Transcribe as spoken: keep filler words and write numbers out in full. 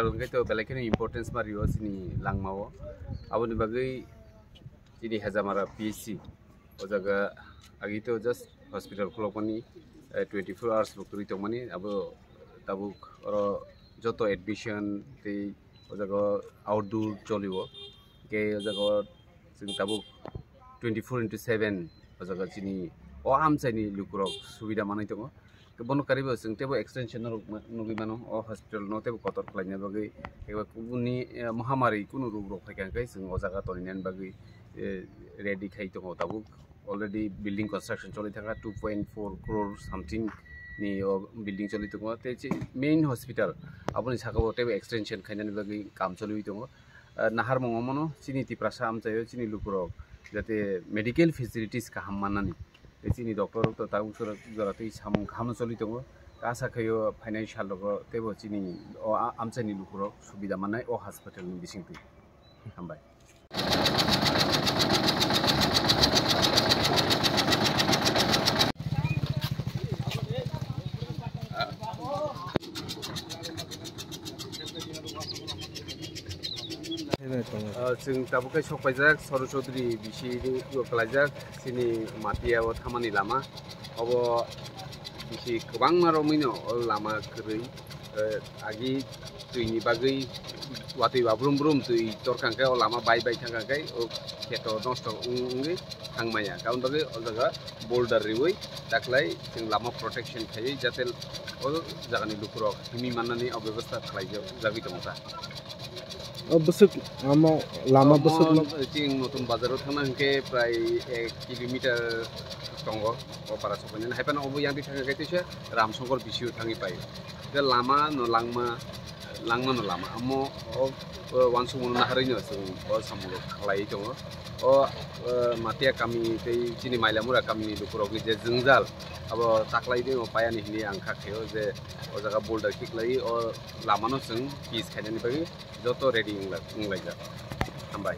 Hwnkhe to belai kheno importance ma rio chini langmao. Aboni bagwi chini Hajamara P H C o jaga agi to just hospital khulokmani, eh, twenty-four hours bo kwrwi tongmani, abo tabuk oro joto admission tei o jaga outdoor cholio. Hwnkhe o jaga chwng tabuk twenty-four into seven o jaga chini o amchaini lukurok subida manwi tongo. Bono karibo chwng teibo extension norok ma-, nugwi mano, o hospital no teibo kotor khlaina bagwi, eba kubuni, eh, mahamari kunu rok rok phaikha hwnkhe chwng o jaga toninani bagwi, eh, ready khai tongo tabuk. Already building construction choli thangkha, two point four crore something ni o building choli tongo. Tei chi main hospital aboni saka o teibo extension khainani bagwi kam choliwi tongo. Ah, naharmung omono chini Tiprasa amchaio chini lukurok jate medical facilities kaham mannani. Tei chini doctor rok to tabuk jora, jora tei samung kaham choli tongo. Asa khaio financial rogo teibo chini o a-, amchaini lukurok subida mannai o hospital ni bisingtwi. Hambai. Ah, chwng tabuk khe sok paijak, Soro Chaudhary bisi o kwlaijak, chini Matia o thamani lama. Obo bisi kwbangma romwino o lama kwrwi, eh, agi twini bagwi watwi ba brum brum twi torkha khe o lama bai bai thangkha khe o kheto nosto wng-, wngwi thangmaya. Aboni bagwi o jaga boulder riwi taklai chwng lama protection khaiwi jate o jagani lukurok himwi mannani o bebostha khlaijak, jagwi tongo ta. O bwswk, omo lama bwswk no? Chini Notun Bazar o thangna hwnkhe prai ek kilometer tongo o para sopainani. Haiphano obo yang twi thangkha khe teisa Ramsongkor bisi o thangwi pai. Hwnkhe lama no langma, langma no lama. Omo o, o uansukmung no naharwi no chwng o samung rok khlaiwi tongo. O, o Matia kami tei chini Mailamura kami ni lukurokni je jwngjal abo taklai tei o payani hwnwi ang kha khaio je o jaga boulder kiklaiwi o lama no chwng pitch khainani bagwi joto ready wngla-, wnglaijak. Hambai.